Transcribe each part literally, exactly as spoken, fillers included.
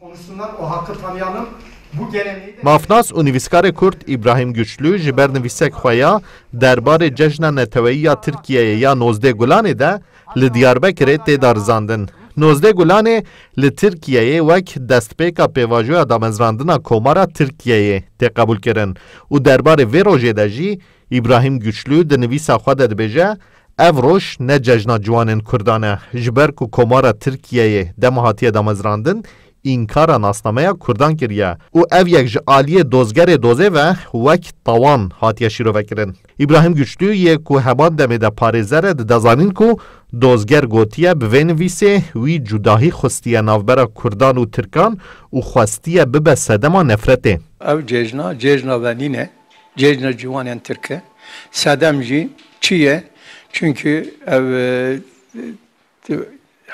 Konusunda o hakkı tanıyalım. Bu geleneği de Mafnas û nivîskarê Kurd Îbrahîm Güçlü ji ber nivîsek xwe ya derbarê Cejna Neteweyî ya Tirkiyeyê ya nozdeh Gulanê de li Diyarbekirê tê darizandin. Nozdeh Gulanê li Tirkiyeyê wek destpêka pêvajoya damezrandina Komara Tirkiyeyê tê qebûlkirin û derbarê vê rojê de jî Îbrahîm Güçlü di nivîsa xwe de dibêje, ev roj ne cejna ciwanên Kurdan e, ji ber ku Komara Tirkiyeyê dema hatiye damezrandin, înkara nasnameya Kurdan kiriye û ev yek ji aliyê dozgerê dozê ve wek tawan hatiye şîrovekirin. Îbrahîm Güçlü yê ku heman demê de parêzer e, dide zanîn ku dozger gotiye bi vê nivîsê wî cudahî xwestiye navbera Kurdan û Tirkan û xwestiye bibe sedema nefretê. Ev cejna, cejna ve nîne, cejna ciwanên Tirk e. Sedem jî çi ye? Çünkü ev, e,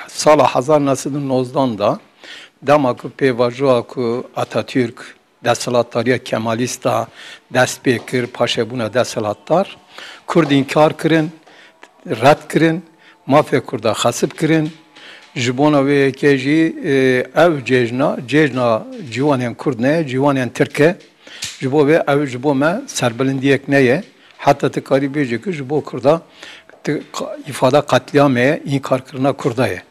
sala hezar neh sed û nozdan de, dema ku pêvajoya ku Atatürk, desthilatdariya Kemalîsta dest pê kir, paşê bûne desthilatdar, Kurd înkar kirin, red kirin, mafê Kurda xesip kirin. Ji bona wê yekê jî, e, ev cejna, cejna ciwanên Kurd ne, ciwanên Tirk e. Ji bo vê ew ji bo me serbilindiyek ne ye. Heta tu karî bêjî ku ji bo Kurda tu qa-, îfada qetlîamê ye, înkarkirina Kurda ye.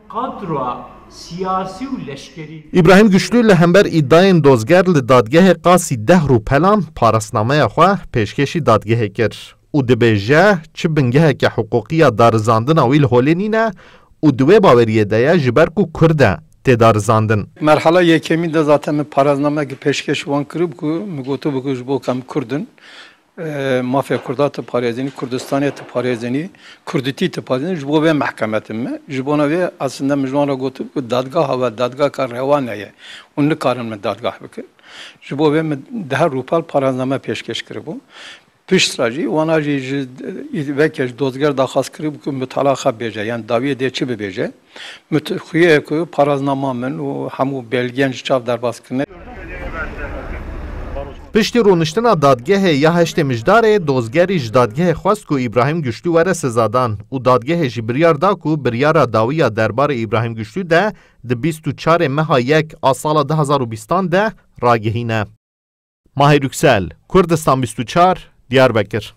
Kadroya siyasî û leşkerî. Îbrahîm Güçlü li hember îdayên dozger li dadgehê qasî deh rûpelan parasnameya xwe pêşkêşî dadgehê kir û dibêje, çi bingeheke hiqûqî ya darizandina wî li holê nîne û di wê baweriyê de ye, ji ber ku Kurd e tê darizandin. Merhala yekemîn de zaten min paraznamekî pêşkêş wan kiribû ku min gotibû ku ji bo ku em Kurd in, e, mafê Kurda tu parêzinî, Kurdistanê tu parêzinî, Kurdîtî tu parêzinî, ji bo vê mehkemetin me. Ji bona vê aslında min ji wan re gotibû ku dadgaha we dadgahka rewa neye û nikarin min dadgah bikin. Ji bo vê min deh rûpel parazname pêşkêş kiribû. Piştre jî, wana jî ji, veke ji dozger daxwaz kiribû ku mitala xwe bêje, yan dawiyê dê çi bibêje. Mit-, xuye ku paraznama min û hemû belgeyên ji çav derbas kirine. Piştî rûniştina dadgehê ya heştê Mijdarê, dozgerî ji dadgehê xwest ku Îbrahîm Güçlü were sizadan û dadgehê jî biryar da ku biryara dawiya derbarê Îbrahîm Güçlü de di bîst û çarê meha yek a sala du hazar û bîstan de ragihîne. Mahir Yüksel, Kurdistan bîst û çar, Diyarbekir.